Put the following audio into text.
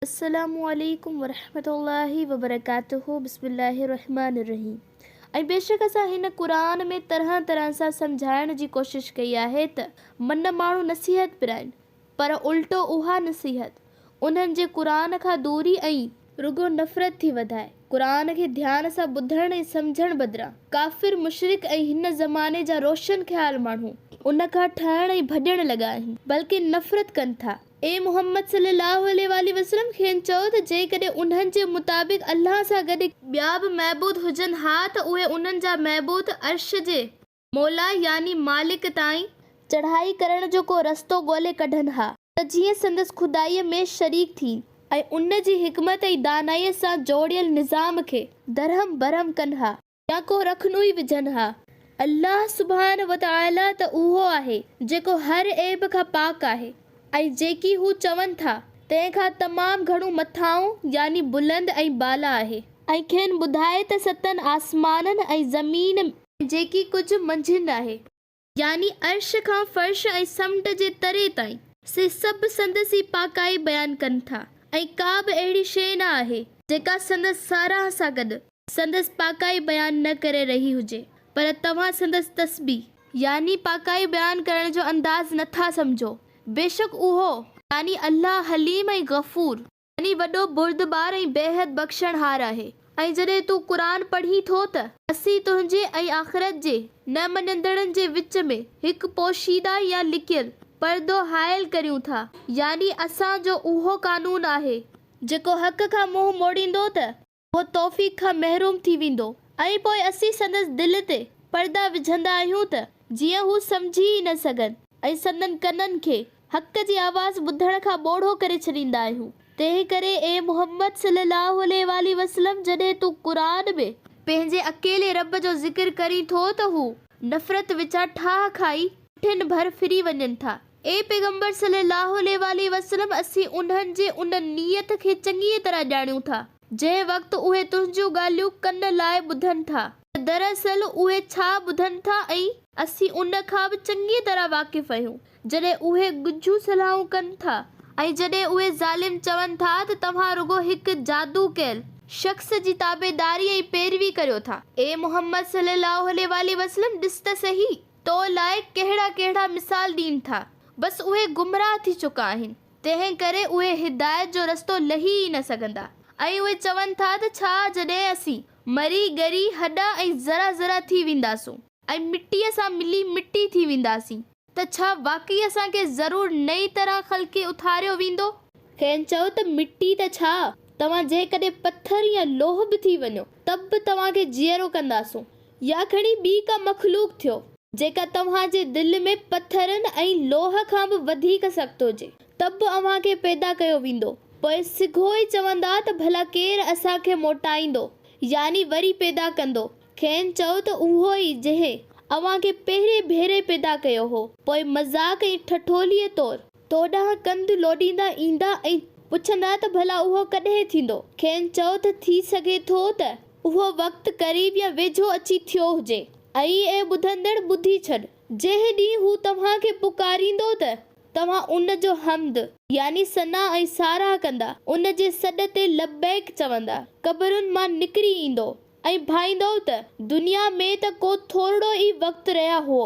السلام عليڪم ورحمة الله وبرڪاته بسم الله الرحمٰن الرحيم ۽ بيشڪ اسان هن قرآن ۾ طرح طرح سان سمجهائڻ جي ڪوشش ڪئي آهي ته من ماڻهو نصيحت پرائين پر الٽو اها نصيحت انهن جي قرآن کان دوري ۽ رڳو نفرت ٿي وڌائي. قرآن کي ڌيان سان ٻڌڻ ۽ سمجهڻ بدران ڪافر مشرڪ ۽ هن زماني جا روشن خيال ماڻهو ان کان ٺهڻ ۽ ڀڄڻ لڳا آهن بلڪه نفرت ڪن ٿا. اي محمد صلي الله عليه واٰله وسلم! کين چئو ته جيڪڏهن انهن جي مطابق الله سان گڏ ٻيا به معبود هجن ها ته اهي انهن جا معبود عرش جي مولا يعني مالڪ تائين چڙهائي ڪرڻ جو ڪو رستو ڳولي ڪڍن ها ته جيئن سندس خدائيء ۾ شريڪ ٿين ۽ ان جي حڪمت ۽ دانائيء سان جوڙيل نظام کي درهم برهم ڪن ها. يا ڪو رخنو ئي وجهن ها. الله سبحانه وتعاليٰ ته اهو آهي جيڪو هر عيب کان پاڪ آهي ۽ جيڪي هو چون ٿا تنهن کان تمام گهڻو مٿانهون يعني بلند ۽ بالا آهي. ۽ کين ٻڌاء ته ستن آسمانن ۽ زمين ۾. جيڪي ڪجهه منجهن آهي. يعني عرش کان فرش ۽ سمنڊ جي تري تائين، سي سڀ سندس ئي پاڪائي بيان ڪن ٿا ۽ ڪا به اهڙي شيء نه آهي، جيڪا سندس ساراهه سان گڏ سندس پاڪائي بيان نه ڪري رهي هجي، پر توهان سندس تسبيح، يعني پاڪائي بيان ڪرڻ جو انداز نه ٿا سمجهو، بيشڪ اهو، يعني الله، حليم ۽ غفور. يعني وڏو بردبار ۽ بيحد بخشڻهار آهي ۽ جڏهن تون قرآن پڙهين ٿو ته اسين تنهنجي ۽ آخرت جي نه مڃندڙن جي وچ ۾ هڪ پوشيده يا لڪيل پردو حائل ڪريون ٿا يعني اسان جو اهو قانون آهي جيڪو حق کان منهن موڙيندو ته اهو توفيق کان محروم ٿي ويندو ۽ پوء اسين سندس دل تي پردا وجهندا آهيون ته جيئن هو سمجهي ئي نه سگهن ۽ سندن ڪنن کي حق جي آواز ٻڌڻ کان ٻوڙو ڪري ڇڏيندا آهيون. تنهنڪري اي محمد صلي الله عليه واٰله وسلم جڏهن تون قرآن ۾. پنهنجي اڪيلي رب جو ذڪر ڪرين ٿو ته هو نفرت وچان ٺاهه کائي پٺين ڀر ڦري وڃن ٿا. اي پيغمبر صلّي اللّٰه عليه واٰله وسلّم اسين انهن جي ان نيت کي چڱيء طرح ڄاڻيون ٿا، جنهن وقت اهي تنهنجون ڳالهيون ڪن لائي ٻڌن ٿا ته دراصل اهي ڇا ٻڌن ٿا ۽ اسين ان کان به چڱيء طرح واقف آهيون جڏهن اهي ڳجهيون صلاحون ڪن ٿا ۽ جڏهن اهي ظالم چون ٿا ته توهان رڳو هڪ جادو ڪيل شخص جي تابعداري ۽ پيروي ڪريو ٿا. اي محمد صلّي اللّٰه عليه واٰله وسلّم ڏس ته سهي! تو لاء ڪهڙا ڪهڙا مثال ڏين ٿا، بس اهي گمراهه ٿي چڪا آهن، تنهن ڪري اهي هدايت جو رستو لهي ئي نه سگهندا. ۽ اهي چون ٿا ته ڇا جڏهن اسين مري ڳري هڏا ۽ ذرا ذرا ٿي وينداسون ۽ مٽيء سان ملي مٽي ٿي وينداسين ته ڇا واقعي اسان کي ضرور نئين طرح خلقي اٿاريو ويندو؟ کين چئو ته مٽي ته ڇا، توهان جيڪڏهن پٿر يا لوهه به ٿي وڃو ته به توهان کي جيئرو ڪنداسون. يا کڻي ٻي ڪا مخلوق ٿيو، جيڪا توهان جي دل ۾ پٿرن ۽ لوهه کان به وڌيڪ سخت هجي، ته به اوهان کي پيدا ڪيو ويندو. پوء سگهو ئي چوندا ته ڀلا ڪير اسان کي موٽائيندو، يعني وري پيدا ڪندو؟ کين چئو ته اهو ئي جنهن اوهان کي پهرين ڀيري پيدا ڪيو هو. پوء مذاق ۽ ٺٺوليء طور تو ڏانهن ڪنڌ لوڏيندا ايندا ۽ پڇندا ته ڀلا اهو ڪڏهن ٿيندو؟ کين چئو ته ٿي سگهي ٿو ته اهو وقت قريب يا ويجهو اچي ٿيو هجي ۽ اي ٻڌندڙ ٻڌي ڇڏ، جنهن ڏينهن هو توهان کي پڪاريندو ته توهان ان جو حمد، يعني ثنا ۽ ساراهه ڪندا، ان جي سڏ تي لبيڪ چوندا، قبرن مان نڪري ايندو ۽ ڀائيندؤ ته دنيا ۾ ته ڪو ٿورڙو ئي وقت رهيا هئو.